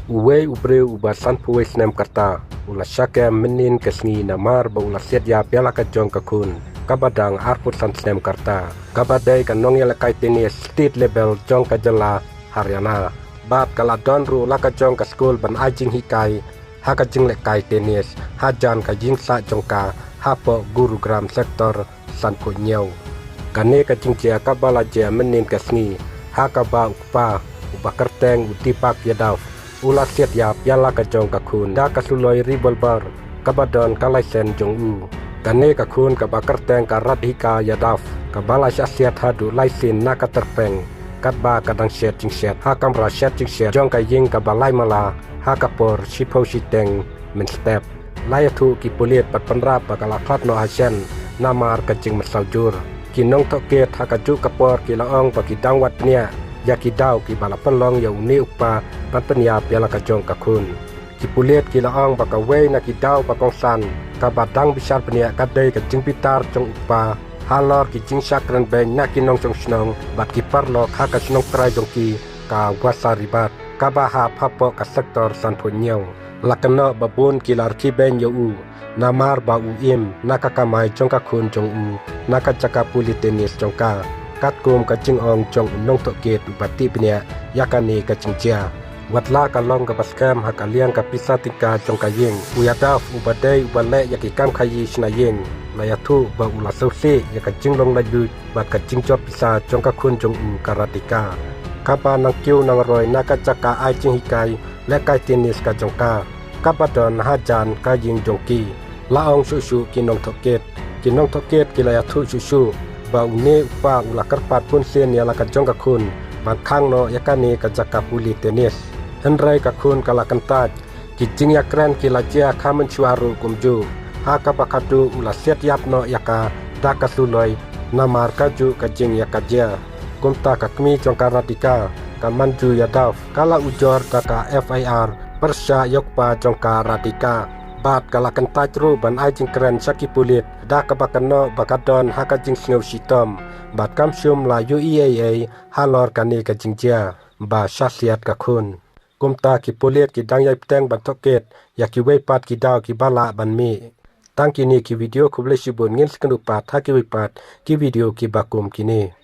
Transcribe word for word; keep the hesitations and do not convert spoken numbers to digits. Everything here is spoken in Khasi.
Uwei u briew uba sanphew wei snem ka rta u la shah kem mynnin ka sngi namar ba u la siat ïap ïa la ka jong ka khun kaba dang arphew san snem ka rta, kaba dei ka nongïalehkai tennis state level jong ka jylla Haryana. Bad ka la don ruh la ka jong ka skul ban ai jinghikai ha ka jinglehkai tennis hajan ka ïing sah jong ka hapoh Gurugram sector sanphew hynñiew. Kane ka jingjia kaba la jia mynnin ka sngi ha kaba u kpa uba kyrteng u Deepak Yadav u la siat ïap ïa la ka jong ka khun da ka suloi revolver kaba don ka laisen jong u. Kane ka khun kaba kyrteng ka Radhika Yadav kaba la shah siat haduh lai sien na ka tyrpeng katba ka dang shet jingshet ha kamra shet jingshet jong ka ïing kaba lai mala ha ka por shiphew shiteng mynstep. La ïathuh ki pulit bad pynrap ba ka la khlad noh ha shen namar ka jingmynsaw jur. Ki nongtohkit ha kajuh ka por ki la ong ba ki dang wad bniah ïa ki daw kiba la pynlong ïa une u kpa ban pynïap ïa la ka jong ka khun. Ki pulit ki la ong ba kawei na ki daw ba kongsan kaba dang bishar bniah ka dei ka jingbitar jong u kpa halor ki jingshah kren beiñ na ki nongshong shnong bad ki paralok ha ka shnong trai jong ki, ka Wasaribat kaba hap hapoh ka sector sanphew hynñiew. La kynnoh ba bun ki la rkhie beiñ ïa u namar ba u im na ka kamai jong ka khun jong u na ka jaka pule tennis jong ka, katkum ka jingong jong u nongtohkit uba tih bniah ïa kane ka jingjia. Wat la ka long kaba skhem ha ka liang ka pisa tyngka jong ka ïing, u Yadav uba dei uba leh ïa ki kam khaïi shna ïing la ïathuh ba u la sngewsih ïa ka jinglong laitluid bad ka jingjop pisa jong ka khun jong u ka Radhika, kaba nang kiew nang roi na ka jaka ai jinghikai lehkai tennis ka jong ka kaba don hajan ka ïing jong ki. La ong shuh shuh ki nongtohkit. Ki nongtohkit ki la ïathuh shuh shuh ba une u kpa u la kyrpad bun sien ïa la ka jong ka khun ban khang noh ïa kane ka jaka pule tennis. Hynrei ka khun ka la kyntait. Ki jingïakren ki la jia kha mynshuwa ruh kumjuh ha kaba khadduh u la siat ïap noh ïa ka da ka suloi namar kajuh ka jingïakajia jia. Kumta ka kmie jong ka Radhika, ka Manju Yadav, ka la ujor da ka F I R pyrshah ïa u kpa jong ka Radhika. Bad ka la kyntait ruh ban ai jingkren sha ki pulit da kaba kynnoh ba ka don ha ka jingsngew shitom bad kam shym la ïohi ei ei halor kane ka jingjia ba shah siat ka khun. Kumta ki pulit ki dang ïai bteng ban tohkit ïa kiwei pat ki daw kiba lah ban mih. Tang kine ki video, khublei shibun, ngin sa ïakynduh pat ha kiwei pat ki video kiba kum kine.